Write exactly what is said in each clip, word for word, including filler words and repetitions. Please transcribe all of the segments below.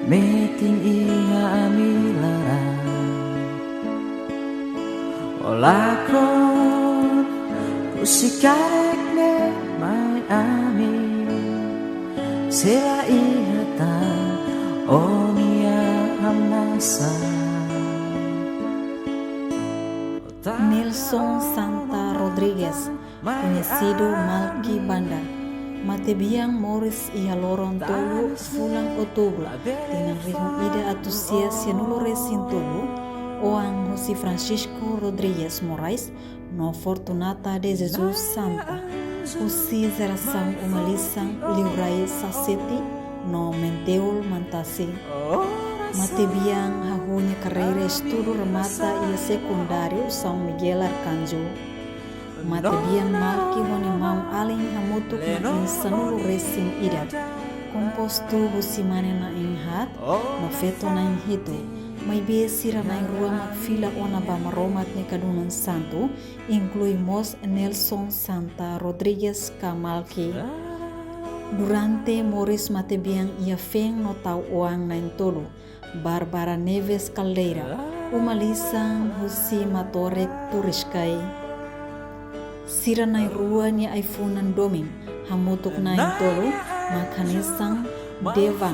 Metin iha ami laran. O lakon, husik karik ne'e mai ami. Se la iha tan, o-nia hamnasa. Nelson Santa Rodrigues, koñesidu Malki Banda, matebian moris iha loron tolu fulan Outubru, tinan rihun ida atus sia sianulu resin tolu, oan husi Francisco Rodrigues Moraes no Fortunata de Jesus Santa, husi jerasaun uma-lisan Liurai Saseti no Menteul Mantasi. Matebian hahú nia karreira estudu remata iha sekundáriu São Miguel Arcanjo. Matebian Malki ho nia maun-alin hamutuk na'in sanulu resin ida. Kompostu husi mane na'in haat no feto na'in hitu. Maibé sira na'in rua mak fila ona ba Maromak nia kadunan santu, inklui mós Nelson Santa Rodrigues ka Malki. Durante moris matebian iha feen no tau-oan na'in tolu, Bárbara Neves Caldeira, uma-lisan husi Matorek Turiscai. Sira na'in rua nia ai-funan domin, hamutuk na'in tolu, mak hanesan Devan,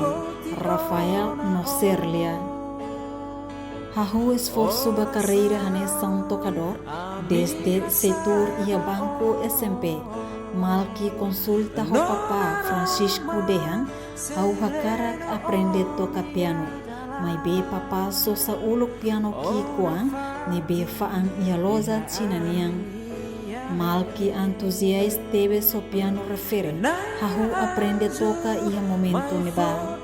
Rafael no Serlia. Hahú esforsu ba karreira hanesan tokadór, dezde sei tuur iha banku S M P. Malki konsulta ho papá Francisco dehan, ha'u hakarak aprende toka piano. Maibé papá sosa uluk piano ki'ik-oan ne'ebé fa'an iha loja Xina nian. Malki entuzias tebes ho piano refere, hahú aprende toka iha momentu ne'ebá.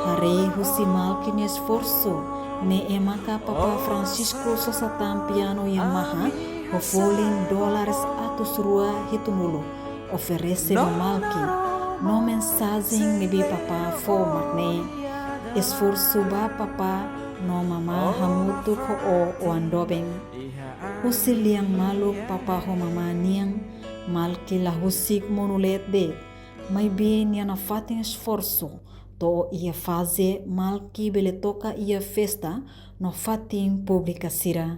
Haree husi Malki nia esforsu, ne'e maka papá Francisco sosa tan piano Yamaha ho folin dólares atus rua hitunulu, oferese ba Malki, no mensajen ne'ebé papá fó mak ne'e: esforsu ba papá no mamá hamutuk ho ó oan doben. Husi lian maluk papá ho mamá nian, Malki la husik monu leet de'it, maibé nia nafatin esforsu, to'o iha faze Malki bele toka iha festa no fatin públika sira.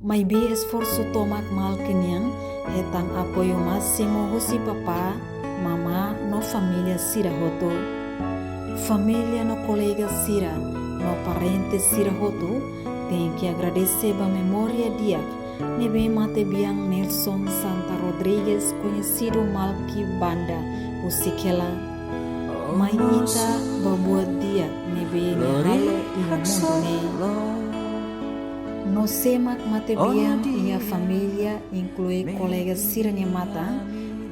Maibé esforsu tomak Malki nian hetan apoiu másimu husi papá, mamá no família sira hotu. Família no kolega sira no parente sira hotu tenke agradese ba memória di'ak ne'ebé matebian Nelson Santa Rodrigues, koñesidu Malki Banda, husik hela. Mai ita ba buat di'ak ne'ebé nia halo iha mundu ne'e. No sé mak matebian iha família, inklui kolega sira-nia matan,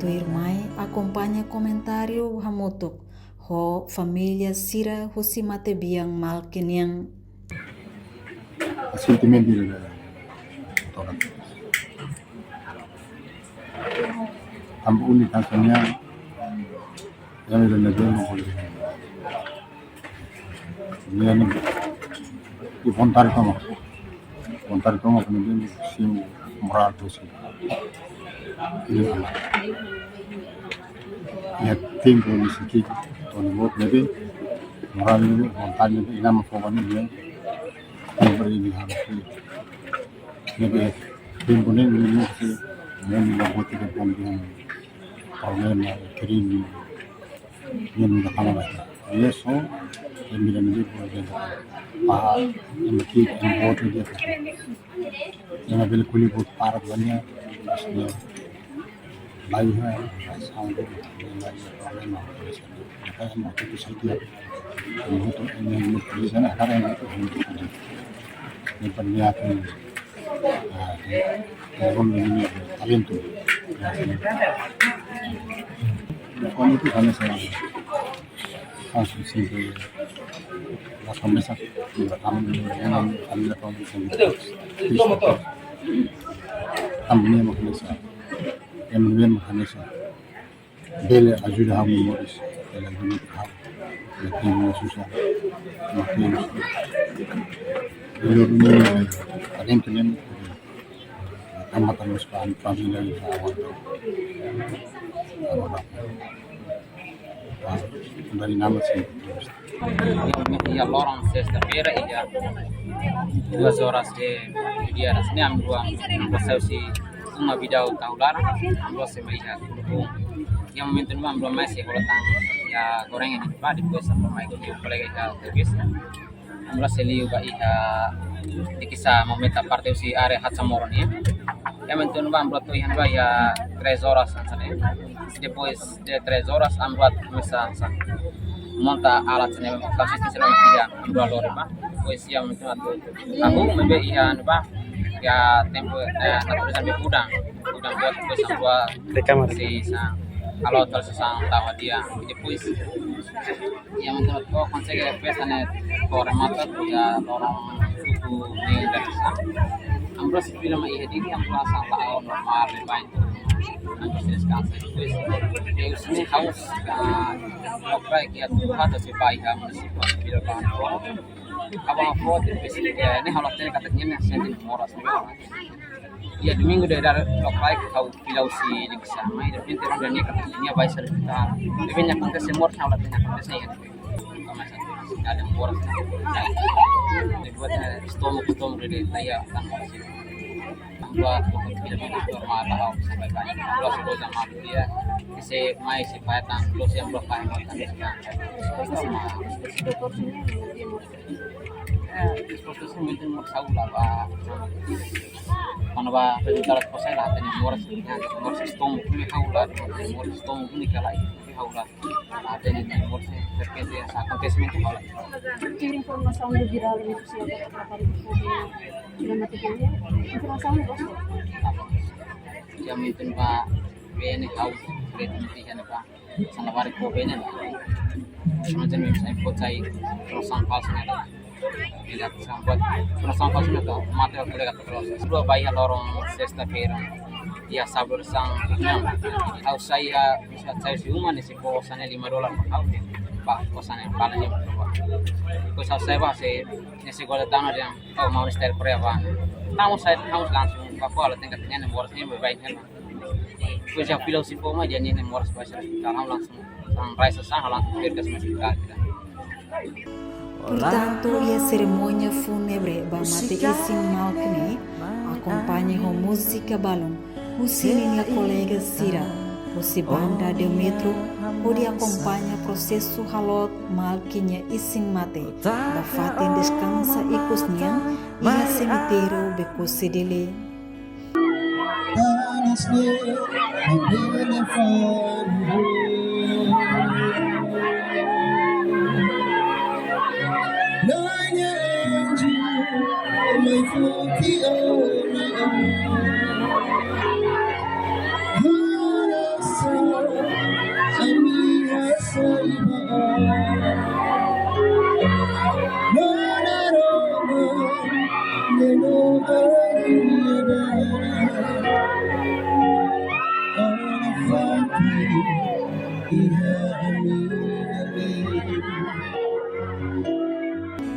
tuirmai akompaña komentáriu hamutuk ho família sira husi matebian Malki nian. Sentimentu ida-ne'e. Tanba úniku hanesan ne'e, ami ida-ne'ebé no boleh. Ne'e, i vontade tomak. Vontade tomak, ne'e, sin morál tu sin. Ini sama. Iha tempu ne'e siki, toni mot ne'ebé, morál ne'ebé, vontade ne'ebé, i nama fó ba ne'e, ne'e, ne'e beri ini hal. Ne'ebé, tempu ne'e, ne'e, ne'e, si, ne'e, ne'e, buat ida, problema, krime, ne'e, ne'e, ne'e, ne'e, ne'e, so, ne'e, ne'e, ne'e, ne'e, pa, ne'e, ne'e, ne'e, buat ida, ne'e, ne'e, bele ko'alia buat barak ba nia, ne'e, laiha, sandu, laiha problema. Maka ema hotu setiap, ema hotu, ema hotu di sana, karena itu hotu. Yang penting aku, Ah, ya, ya, con mi talentu. Ya, ya. Con itu kami sama. Kasu simpel. La kamisa, la kam, la kam, la kam, la kam. Também uma camisa. É mesmo camisa. Bele ajuda ha'u moris, bele ajuda ha'u. Bele ajuda susar. Mateus. Bele ajuda ha'u. Além também, também para a família. Dari nama sih. Iha loron sesta-feira, iha duas horas de dia, rasanya am dua, am dua sai husi uma Bidau Tahu Laran, am dua sai mai iha Kulupu. Iha momentu ne'ebá am dua mai sei hola tan iha gorengan ne'ebá, depois am dua mai ho kolega iha servisu. Am dua sei liu ba iha, de kisa momenta parte husi área Hatsamoro nian. Iha momentu ne'ebá am dua to'o iha ne'ebá iha três horas hanesan ne'e. Depois de três horas, am dua komesa hanesan monta alat sira-ne'e, konsistente sira-ne'e iha, am dua lori ba. Depois iha momentu atu hahú, maibé iha ne'ebá, iha tempu, eh, natureza ne'ebé udan, udan boot, depois am dua Rekam, rekam. Sei hanesan, halo atu hanesan tawa dia. Depois iha momentu atu konsege festa ne'e to'o remata, iha loron tuku ni dari sa. Am dua sei fila mai iha Dili, am dua hanesan la'o normál, baibain. Am dua sei deskansa, depois. Depois ne'e ha'u, ah, lokraik iha tuku hata sei ba iha munisípiu, fila ba fora. Aban fó, depois, eh, ne'e ha'u la hatene katak nia ne'e sente moras, ne'e. Iha domingu daudaun lokraik ha'u fila husi liga sa, mai, de repente ronda nia katak nia bá sai ospitál. Depois nia akontese moras, ha'u la hatene akontese iha. Ada moras. Depois, eh, estómagu, estómagu de, de, ya, kan moras. Am dua, tidak normal, ha'u sampai banyak. Am dua sudah sama dia. Sei mai, sei pai tan, terus am dua pai mau tan. Resposta sira, resposta doutór sira ne'e, dia moras. Eh, resposta sira mungkin moras ha'u la ba. Kuandu ba rezultadu resposta la hatene moras, moras estómagu, ne'e ha'u la, moras estómagu ne'e kala, ne'e ha'u la. La hatene moras, de repente hanesan akontesimentu ha'u la. Tive informasaun de virál ne'e, se ada apa-apa, informasaun ne'e. Iha momentu ne'ebá, bee ne'e ha'u, bee ne'e iha ne'ebá. Hanesan labarik fó bee ne'e. Hanesan ne'e, hanesan fó sai, informasaun falsu ne'e. Ida hanesan buat informasaun falsu ne'e, mate ba kolega terus. Dua ba iha loron sesta-feira. Iha sábadu hanesan, ha'u sai, ah, sai husi uma ne'e sei fó osan ne'e lima dolar ba ha'u. Ba osan ne'e, bala ne'e ba. Depois ha'u sai ba, sei, ne'e sei gola tanu dia, oh, mau style Korea ba. Tamu sai, tamu langsung ba, kual tingkat ne'e moras ne'e, baibain ne'e. Depois ha'u fila husi fó mai, dia ne'e moras ba sai ospitál, ha'u langsung, hanesan rai sasán, ha'u langsung pergi ke ospitál. Portantu, iha serimónia fúnebre ba mate isin Malki ne'e, akompaña ho múzika balun husi ninia kolega sira, husi banda Demetro, hodi akompaña prosesu haloot Malki nia isin mate ba fatin deskansa ikus nian iha semitériu Bekosi Dili.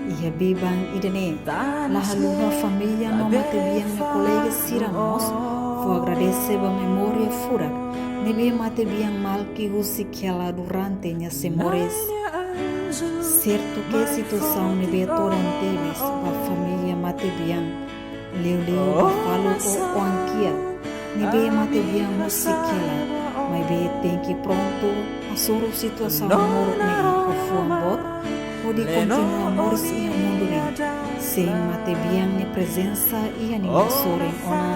Iha biban ida-ne'e, la haluha família no matebian nia kolega sira mós fó agradese ba memória furak ne'ebé matebian Malki husik hela durante nia sei moris. Sertu ke situasaun ne'ebé todan tebes ba família matebian, liuliu ba Falu ho Oan Kiak, ne'ebé matebian husik hela, maibé tenke prontu hasoru situasaun moruk ne'e ho fuan boot, hodi kontinua moris iha mundu ne'e, sein matebian nia prezensa iha ninia sorin ona.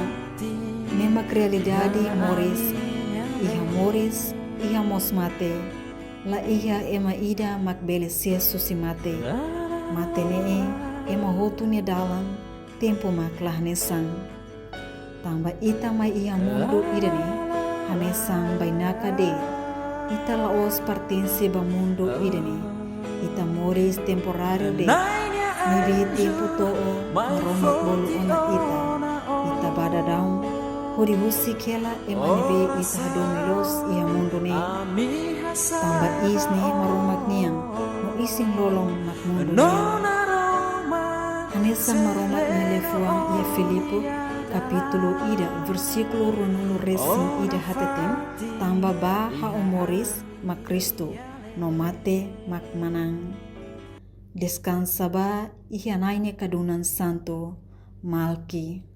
Ne'e mak realidade moris, iha moris, iha mós mate. La iha ema ida mak bele sees husi mate. Mate ne'e ema hotu nia dalan, tempu mak la hanesan. Tanba ita mai iha mundu ida-ne'e, hanesan bainaka de'it. Ita la'ós pertense ba mundu ida-ne'e. Ita moris temporáriu de'it. Ne'ebé tempu to'o Maromak bolu ona ita. Ita bá daudaun hodi husik hela ema ne'ebé ita hadomi loos iha mundu ne'e. Tanba iis ne'e Maromak nian, no isin-lolon mak mundu nian. Hanesan Maromak nia liafuan iha Filipu, kapítulu ida, versíkulu ruanulu-resin-ida hateten, tanba ba ha'u moris mak Kristu, no mate mak manán. Deskansa ba iha Na'i nia kadunan santu, Malki.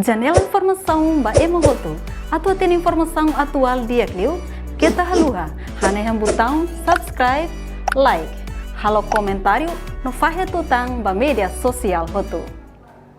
Janela informasaun ba ema hotu. Atu hatene informasaun atuál di'ak liu, keta haluha hanehan butaun subscribe, like, halo komentáriu no fahe tutan ba média sosiál hotu.